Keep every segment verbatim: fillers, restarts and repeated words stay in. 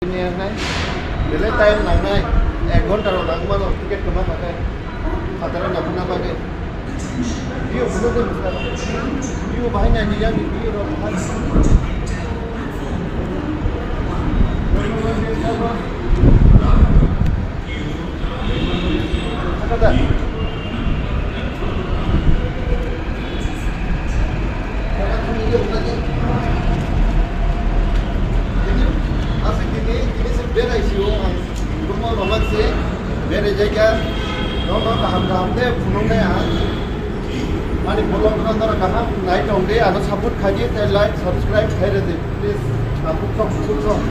Belai time nangnai, ek ghonta rok nang mano ticket kwma khakai. Phataro naphuna bagwi. View phunukgwi bwskang. View bahai naini yang ni view rok bahai. Hakata. Aswk tini, tini se berai sio ang. Room o rohor se berai jaikha. Nono kaham kaham de phunuknai ang. Ani vlog no norok kaham nai tong di, ano support khaidi tei like, subscribe khai rwdi, please. Ang bukhuk bukhuk song.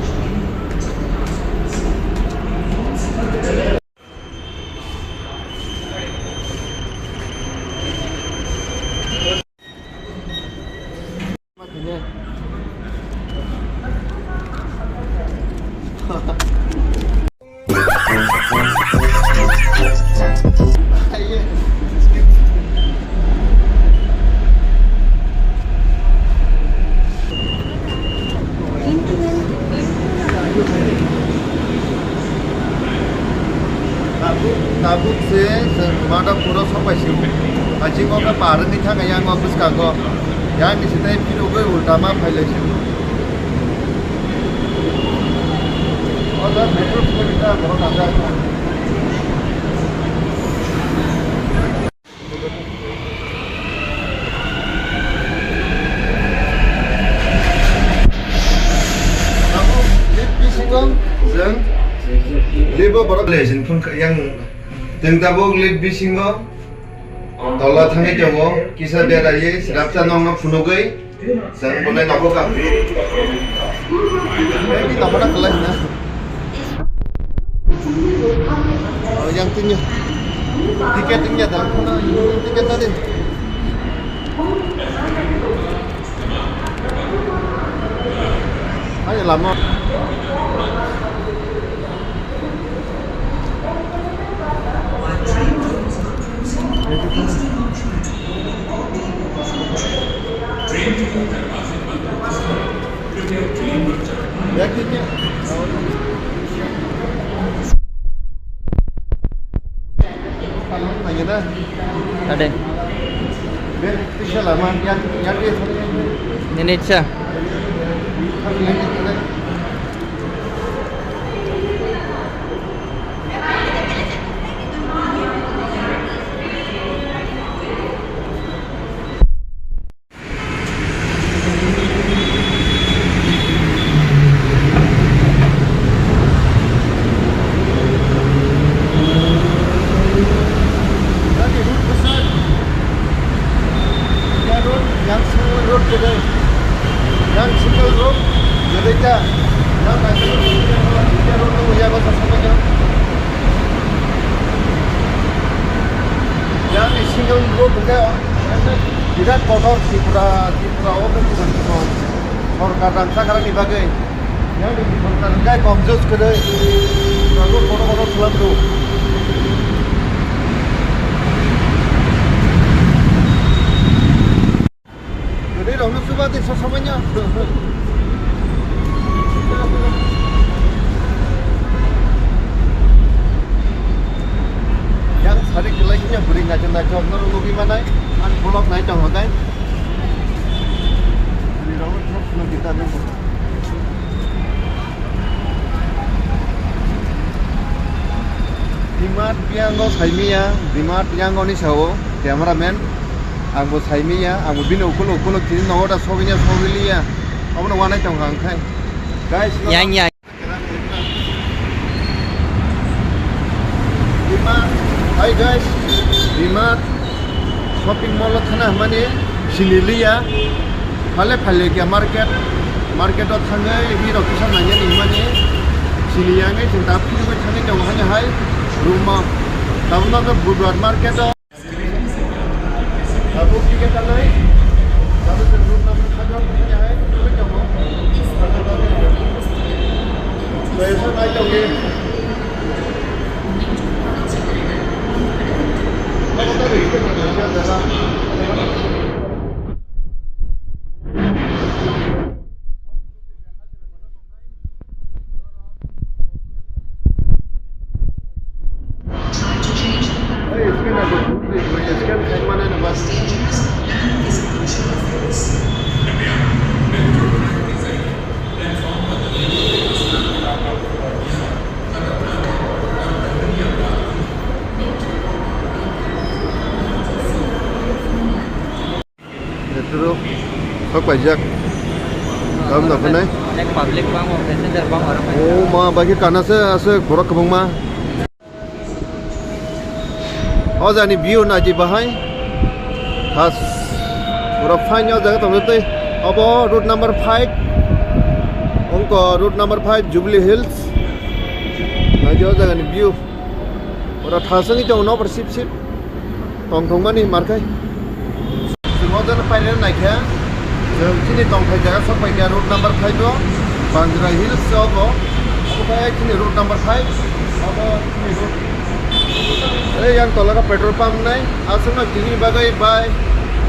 Tabuk, tabuk se chwng Madhapuro sokpaisingo. Aisingo khe par wngwi thangkha yang o bwskango. Yang ni sitei phirogwi ulta ma phailaisingo. O jaga metro station borok tangjak. Tabuk late bisingo chwng late o borok le sin phone yang chwng tabuk late bisingo tola thangwi tongo, kisa beraiwi srapsa nokno phunugwi. Sir, boleh nabo ka? Ini nabo na kelai na. Oh, yang tinggi. Tiket tinggi ada. Tiket tadi. Ayo lama. Ade. Nini cha. Yang road, yang single road kedai. Yang single road kedai ta. Yang national road kedai, yang road kedai, yang road kedai, yang road kedai. Yang single road kedai, birat kotor Tripura, Tripura, o Tripura, sorkar rang sakharani bagwi. Yang di sorkar rang kai kom jus kedai. Bago kotor kotor selam tu. Jadi rokno chuba de so samanya. Yang sari kelai nya buri nacho nacho nor logi manai an bolok nai tong hotai. Jadi rokno thok no kita no. Dimat yango saimiya, Dimat yango ni sao, cameraman. Ang bo saimiya, ang bo bini ukuluk ukuluk tini nogo da soginya sogiliya. Abono wanai tong ang khai. Guys, no. Yang, yang. Dimat, hi guys. Dimat. Shopping mall o thana hwnmani sini liya. Phale phale khe market, market o thangwi hi rok kisa nangya ni hwnmani sini ya wngwi chwng ta philwi thangwi tongo hani hai room o. Tabukno khe Budwar market o. Tabuk ticket tanai. Tabuk chwng room number thangwi tongo. Kaya sa nai tongo. Paijak. Tam da phane. Onek public bang, passenger bang, oro paijak. O ma, bai khe kana se aswk borok kwbangma. O jani view naidi bahai. Has. Pura fine o jaga tongtwi. Obo route number five. Ongko route number five, Jubilee Hills. Naidi o jagani view. Pura thaswngwi tongo nokbar sip sip. Tong thongmani markhai. Chwng o jana pairina naikha. Chwng chini tongthai jaga sok paikha route number five o. Banjra Hills se obo. Obo khe chini route number five. Obo chini route. Ei yang tola khe petrol pump nai. Aswkno tini bagwi bai.